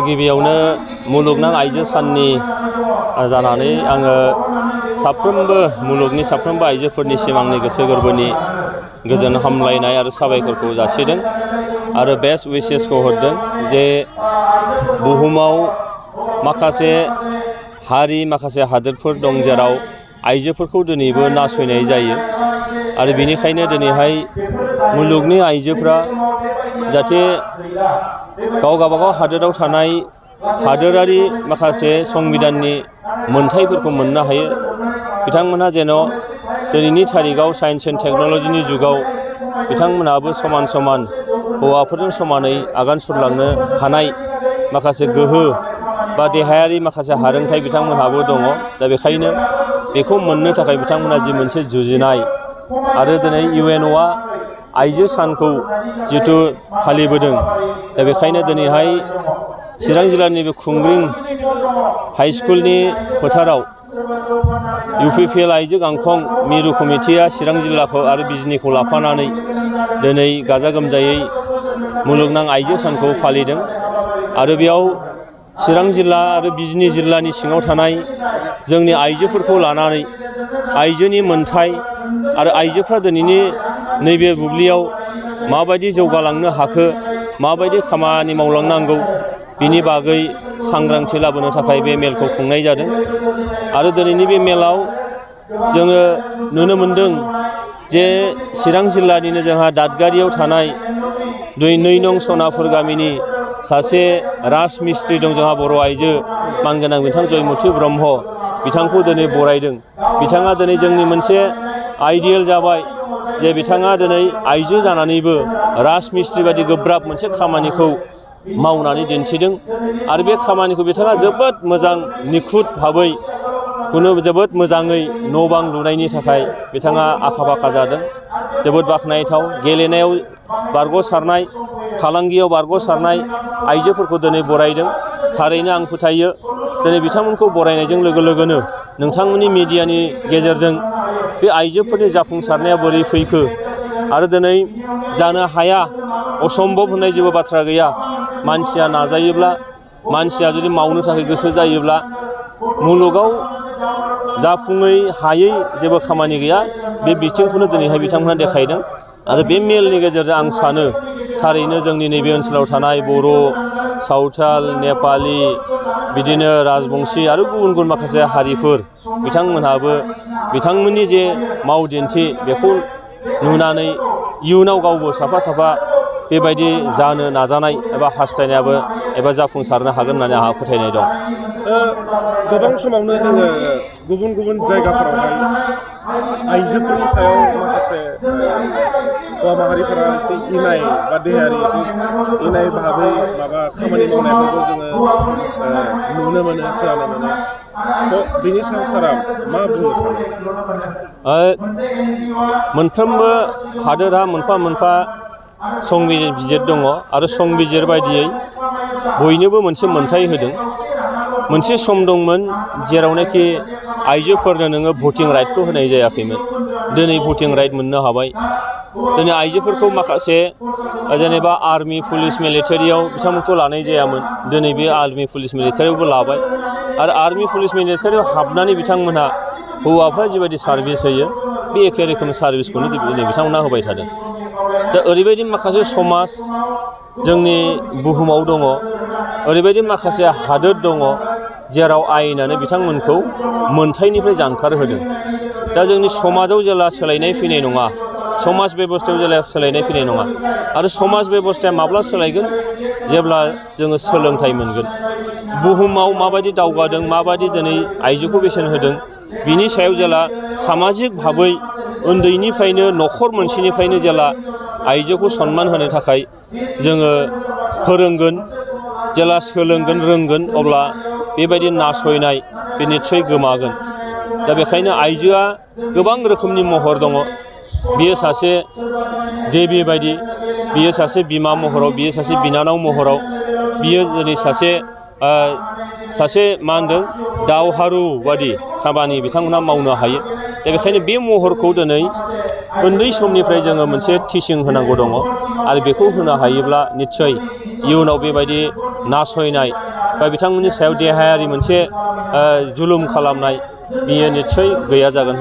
गिबियावनो मुलुगनां आइजो साननि जानानै आङो मुलुगनि साफ्रोमबो आइजोफोरनिसिम आंनि गोसो गोरबोनि गोजोन हामलायनाय आरो साबायखरखौ जासिदों आरो बेस्ट उइसेसखौ हरदों जे बुहुमाव माखासे हारि माखासे हादोरफोर दं जेराव आइजोफोरखौ दिनैबो नासयनाय जायो आरो बेनिखायनो दिनैहाय मुलुगनि आइजोफ्रा जाहाथे गावबागाव हादोराव थानाय हादोरारि माखासे संबिधाननि मोनथायफोरखौ मोननो हायो बिथांमोनहा जेन' दिनैनि थारिखआव साइन्स एन्ड टेक्न'लजिनि जुगाव बिथांमोनहाबो समान समान हौवाफोरजों समानै आगान सुरलांनो हानाय माखासे गोहो बा देहायारि माखासे हारोंथाय बिथांमोनहाबो दङ। दा बेखायनो बेखौ मोननो थाखाय बिथांमोनहा जि मोनसे जुजिनाय आरो दिनै UNOआ आइजो सानखौ जिथु फालिबोदों दा बेखायनो दिनैहाय चिरां जिल्लानि बे खुंग्रिं हाइ स्कुलनि फोथाराव UPPL आइजो गांखं मिरु कमिटिया चिरां जिल्लाखौ आरो बिजनिखौ लाफानानै दिनै गाजा गोमजायै मुलुगनां आइजो सानखौ फालिदों आरो बेयाव चिरां जिल्ला आरो बिजनि जिल्लानि सिङाव थानाय जोंनि आइजोफोरखौ लानानै आइजोनि मोनथाय आरो आइजोफ्रा दिनैनि नैबे बुब्लियाव माबायदि जौगालांनो हाखो माबायदि खामानि मावलांनांगौ बिनि बागै सांग्रांथि लाबोनो थाखाय बे मेलखौ खुंनाय जादों आरो दिनैनि बे मेलाव जोङो नुनो मोनदों जे चिरां जिल्लानिनो जोंहा दादगारियाव थानाय 2 नं सनापुर गामिनि सासे राजमिस्ट्रि दं जोंहा बर' आइजो मानगोनां बिथां जयमति ब्रह्म बिथांखौ दिनै बरायदों। बिथाङा दिनै जोंनि मोनसे आइडियेल जाबाय जे बिथाङा दिनै आइजो जानानैबो राजमिस्ट्रि बायदि गोब्राब मोनसे खामानिखौ मावनानै दिन्थिदों आरो बे खामानिखौ बिथाङा जोबोद मोजां निखुत भाबै जोबोद मोजाङै न' बां लुनायनि थाखाय बिथाङा आखा फाखा जादों। जोबोद बाख्नायथाव गेलेनायाव बारग'सारनाय फालांगियाव बारग'सारनाय आइजोफोरखौ दिनै बरायदों। थारैनो आं फोथायो दिनै बिथांमोनखौ बरायनायजों लोगो लोगोनो नोंथांमोननि मिडियानि गेजेरजों बे आइजोफोरनि जाफुंसारनाया बोरै फैखो आरो दिनै जानो हाया असम्भब होननाय जेबो बाथ्रा गैया। मानसिया नाजायोब्ला मानसिया जुदि मावनो थाखाय गोसो जायोब्ला मुलुगाव जाफुङै हायै जेबो खामानि गैया। बे बिथिंखौनो दिनैहाय बिथांमोनहा देखायदों आरो बे मेलनि गेजेरजों आं सानो थारैनो जोंनि नैबे ओनसोलाव थानाय बर', सावथाल, नेपालि बिदिनो राजबंसि आरो गुबुन गुबुन माखासे हारिफोर बिथांमोनहाबो बिथांमोननि जे मावदिन्थि बेखौ नुनानै इयुनाव गावबो साफा साफा बेबायदि जानो नाजानाय एबा हास्थायनायाबो एबा जाफुंसारनो हागोन होननानै आंहा फोथायनाय दं। गोबां समावनो जोङो गुबुन गुबुन जायगाफोरावहाय आइजोफोरनि सायाव माखासे हौवा माहारिफोरा एसे इनाय बा देहायारि एसे इनाय भाबै माबा खामानि मावनायफोरखौ जोङो नुनो मोनो खोनानो मोनो। थ' बेनि सायाव सारा मा बुंनो सानो? मोनफ्रोमबो हादोरा मोनफा मोनफा संबिजिर दङ आरो संबिजिर बायदियै बयनोबो मोनसे मोनथाय होदों। मोनसे सम दंमोन जेरावनाखि आइजोफोरनो नोङो भटिं राइटखौ होनाय जायाखैमोन। दिनै भटिं राइट मोननो हाबाय। दिनै आइजोफोरखौ माखासे जेनेबा आर्मि पुलिस मिलिटारियाव बिथांमोनखौ लानाय जायामोन। दिनै बे आर्मि पुलिस मिलिटारियावबो लाबाय आरो आर्मि पुलिस मिलिटारियाव हाबनानै बिथांमोनहा हौवाफ्रा जिबायदि सार्भिस होयो बे एखे रोखोम सार्भिसखौनो दिनै बिथांमोनहा होबाय थादों। दा ओरैबायदि माखासे समाज जोंनि बुहुमाव दङ, ओरैबायदि माखासे हादोर दङ जेराव आयेनानो बिथांमोनखौ मोनथायनिफ्राय जानखार होदों। दा जोंनि समाजाव जेला सोलायनाय फैनाय नङा, समाज बेबस्थायाव जेला सोलायनाय फैनाय नङा आरो समाज बेबस्थाया माब्ला सोलायगोन जेब्ला जोङो सोलोंथाइ मोनगोन। बुहुमाव माबायदि दावगादों माबायदि दिनै आइजोखौ बेसेन होदों बिनि सायाव जेला सामाजिक भाबै उन्दैनिफ्रायनो न'खर मोनसेनिफ्रायनो जेला आइजोखौ सनमान होनो थाखाय जोङो फोरोंगोन, जेला सोलोंगोन रोंगोन अब्ला बेबायदि नासयनाय बे निस्सय गोमागोन। दा बेखायनो आइजोआ गोबां रोखोमनि महर दङ। बियो सासे देबि बायदि, बियो सासे बिमा महराव, बियो सासे बिनानाव महराव, बियो दिनै सासे मा होनदों दावहारु बादि खामानि बिथांमोनहा मावनो हायो। दा बेखायनो बे महरखौ दिनै उन्दै समनिफ्राय जोङो मोनसे टिचिं होनांगौ दङ आरो बेखौ होनो हायोब्ला निस्सय इयुनाव बेबायदि नासयनाय बा बिथांमोननि सायाव देहायारि मोनसे जुलुम खालामनाय बियो निस्सय गैया जागोन होननानै